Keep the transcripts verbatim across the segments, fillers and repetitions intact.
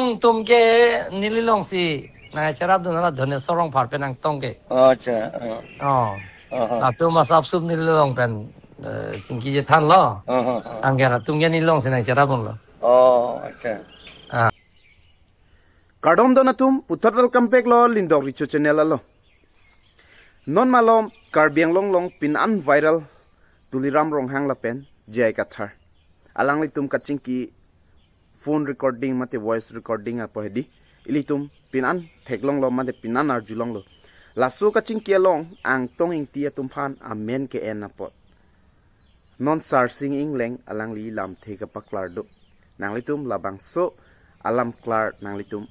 Angtong ke neli longsi nangcherapdun la Dhoneswar Rongphar pen Angtong ke. Oh, acha. Oh. Oh. Oh, oh. Latum asapsap neli long pen, eh, chingki chethanlo. Oh, oh, oh. Anke latum ke neli longsi nangcherapdunlo. Oh, acha. Ah. Kardom don atum, puthot welcome back lo Lindok Recho channel along. Non malom Karbi Anglong along pin-an viral Tuliram Ronghang lapen J I Kathar alanglitum kachingki phone recording mate voice recording apo hedi ilitum pin-an theklonglo mate pin-an arjulonglo. Laso kachingki along Angtong Ingti atum aphan amen ke-en apot non Sarsing Engleng alangli lamthe kapaklar do. Nanglitum labangso alam klar nanglitum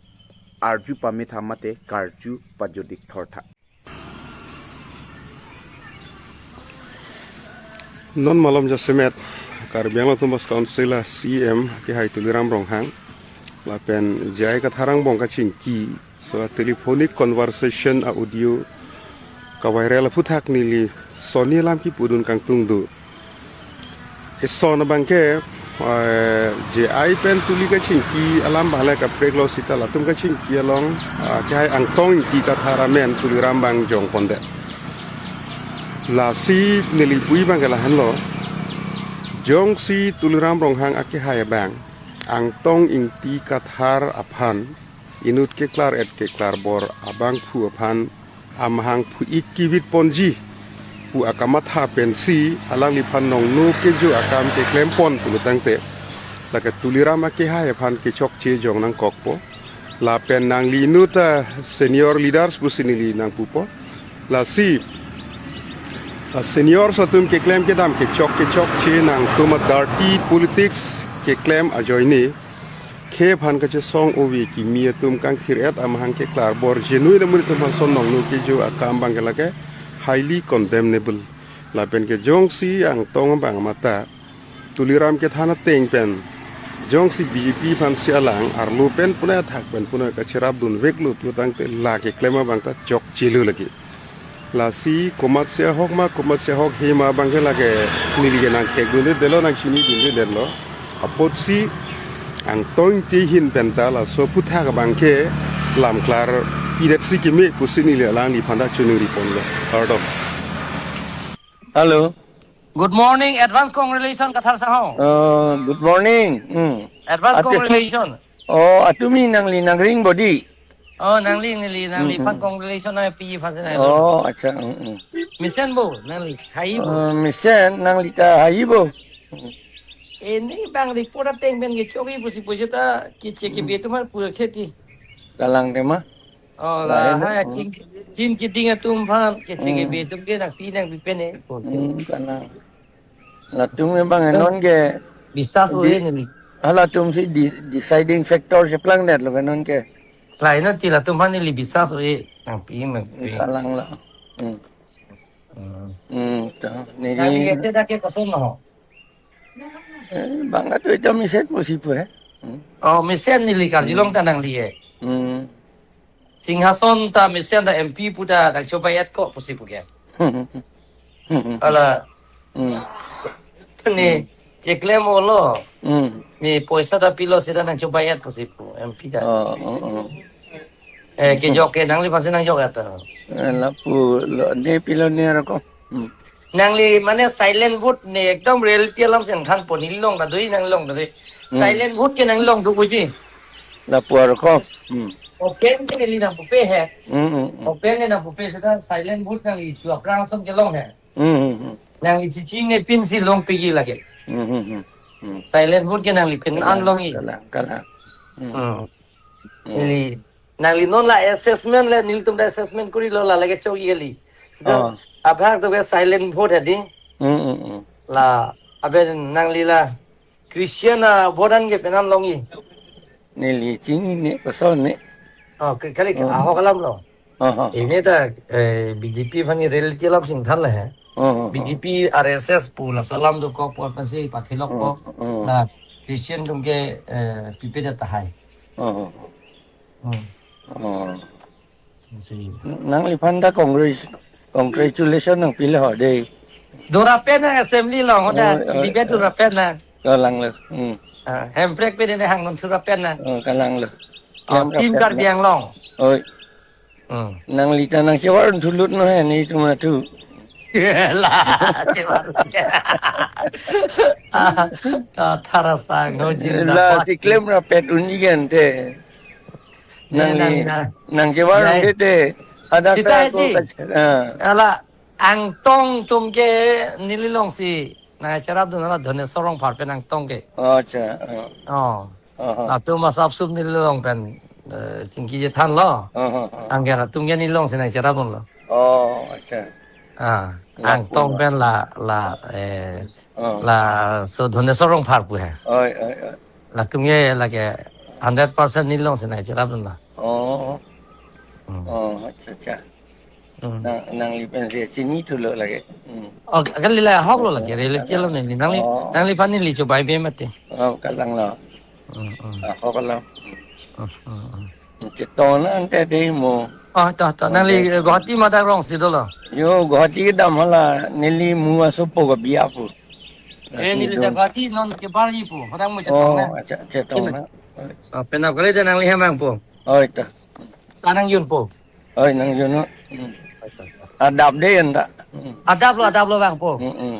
arju pame tha mate karju pajodik thor tha. Non malom jasemet Karbi Anglong Autonomous Council a C E M akehai Tuliram Ronghang lapen J I Kathar angbong kachingki, so, a telephonic conversation a audio kaviral aphuthak neli sonni alam kipudun kangtung do. Eson abang ke, eh, J I pen Tuli kachingki alam abang le kaprek lo seta latum kachingki along, ah, akehai Angtong Ingti Kathar amen Tuliram abang jongpondet. Lasi neli pu abang ke lahenlo. Jongsi Tuliram Ronghang akehai abang Angtong Ingti Kathar aphan inut keklar-et keklarbor abangphu aphan amahang phu-ik kivitponji pu akamatha pensi alangliphan nongno kejo akam keklempon pulo tangte, lake Tuliram akehai aphan kechokche jong nangkokpo. Lapen nangli inut a senior leaders pusi neli nangpupo. Lasi, a seniors atum keklem kedam kechok kechokche nangtum a dirty politics keklem ajoine khei aphan kachesong ove kimi atum kangthir-et amahang keklarbor genuine amonit atum aphan son nongno kejo akam abang ke lake highly condemnable. Lapen ke jongsi Angtong abang mate Tuliram kethan ateng pen jongsi B J P aphansi alang arlo pen punai athak pen punai kacherapdunveklo pu tangte la keklem abang ta chokchelo lake. Lasi komatsi ahok ma, komatsi ahok he ma abang ke lake neli ke nangthekdundedetlo, nangchinidundedetlo. Apotsi Angtong Ingti ahin pen ta laso aphuthak abang ke lam klarpidetsi keme pusi neli alangliphan ta choningriponlo. Kardom. Hello. Good morning, advance congratulations, Kathar Sahong. Oh, good morning. Hmm. Advance Ate- congratulations. Oh, atumi nangli nangring bodi. Oh, nangli, nangli, nangli, hmm, phan, hmm, congratulations, nangli piji phan si nangli. Oh, acha, hmm, hmm. Mesen bo, nangli, hai bo. Oh, mesen, nangli ta hai bo. Hmm. Ini abang report ateng pen kechokji pusi pusi ta, keche, hmm, kebe atum aphan pur kheti. Kalang tema. Oh, la, lahai, hai, hmm, chin, chin keding atum aphan, keche, hmm, kebe atum ke nangpi nangpi pen e. Hmm, kalang. Latum abang, eh, non ke bisas, di-, o-e neli. Halatum si di-, deciding factor si plangdetlo ke non ke. Lainat ti latum aphan neli bisas o-e nangpi nangpi. Kalang la. Hmm. Hmm. Hmm, ta, neli. Nangli ke dak ke koson lo? Eh, bang atu ita mesen pusi pu, eh. Hmm. Oh, mesen neli karjulong, hmm, ta nangli e. Hmm. Singhason ta mesen ta M P pu ta nangchobai-et ko pusi pu ke. Hmm. Hala. Hmm. Ne, hmm, cheklem olo. Hmm. Ne poisa ta pilo seta nangchobai-et pusi pu M P ta. Oh, oh, oh. Eh, kejok ke nangliphan si nangjok-et ta. Eh, lapu lo, ne pilo ne arko. Hmm. Nangli mane silent vote ne ekdom reality alam si nangthanpo, neli long ta do-i, nangli long ta do-i. Hmm. Silent vote ke nangli long do puji. Lapu arko. Hmm. Open ke neli nangpupe he. Hmm, hmm, hmm. Open ke nangpupe seta silent vote nangli chu aphrang ason ke long he. Hmm, hmm, hmm. Nangli chichinine pinsi longpiji lake. Hmm, hmm, hmm. Hmm. Silent vote ke nangli pin, kalang, an longji. Kalang, kalang. Hmm. Hmm. Hmm. Neli, nangli non la assessment le, nelitum ta assessment korilo, la lake chokji kali. Seta, oh, abhag to ke silent vote hedi. Hmm, hmm, hmm. La, abe nangli la Christian a vote an ke penan longji. Neli chinine, koson ne. Oh, ke-, kali, oh, ahok alam lo. Oh, oh, oh. Ini ta, eh, B J P aphan ke reality alam si nangthan le he. Oh, oh, oh. B J P, R S S pu laso alam dokok pu aphansi pathilokpo. Oh, oh, oh. La Christian atum ke, eh, pipedet tahai. Oh, oh, oh. Hmm. Oh. Si. Nangliphan ta congratulation nangpilo ho dei. Dora pen nang assembly along, hoda, oh, oh, debate, oh, dora pen nang. Kalang lo. Hmm. Ah, Hemprek pen ne hang non sura pen nang. Oh, kalang lo. Oh, Team Karbi Anglong. Oi. Hmm. Nangli ta nangchevar thulut no he netum athu. La, chevar. Ah, ah, thara sang ho jin da. La, si klem rapet unji ante. Ne nangli nang, nang, nangchevar ya, ante te. Ada sita ta ko ji. Kac-, ah. Ala, Angtong atum ke neli alongsi nangcherapdun, la Dhoneswar Rongphar pen Angtong ke. Oh, acha. Oh. Oh. Aha. Latum asapsap neli along pen, eh, chingki chethanlo. Aha, aha. Anke latum ke neli alongsi nangcherapdunlo. Oh, acha. Ah, la Angtong pen la, la, eh, oh, laso Dhoneswar Rongphar pu he. Oi, oi, oi. Latum ke lake hundred percent neli alongsi nangcherapdunlo. Oh. Hmm. Oh, acha, acha. Hmm. Nang, nangli pensi chinithulo lake. Hmm. Oh, kali la ahoklo lake, rele chelo neli. Nangli, oh, nangliphan neli chobai be mati. Oh, kalanglo. Hmm, hmm. Ahoklo. Hmm, hmm, hmm. Chetong na ante de mo. Oh, to, to. Oh, nangli to. Guwahati madak rongsi dolo. Yo, Guwahati kedam hala, neli mu asopo ke biya pu. Eh, neli ta Guwahati non kebar ji pu. Padang mo chetong na. Oh, acha, chetong na. Oh, penap kali ta nangli hem vangpo. Oi, to. Sa nangjunpo. Oi, nangjun. Hmm. Adap de anta. Hmm. Adaplo, adaplo vangpo. Hmm, hmm.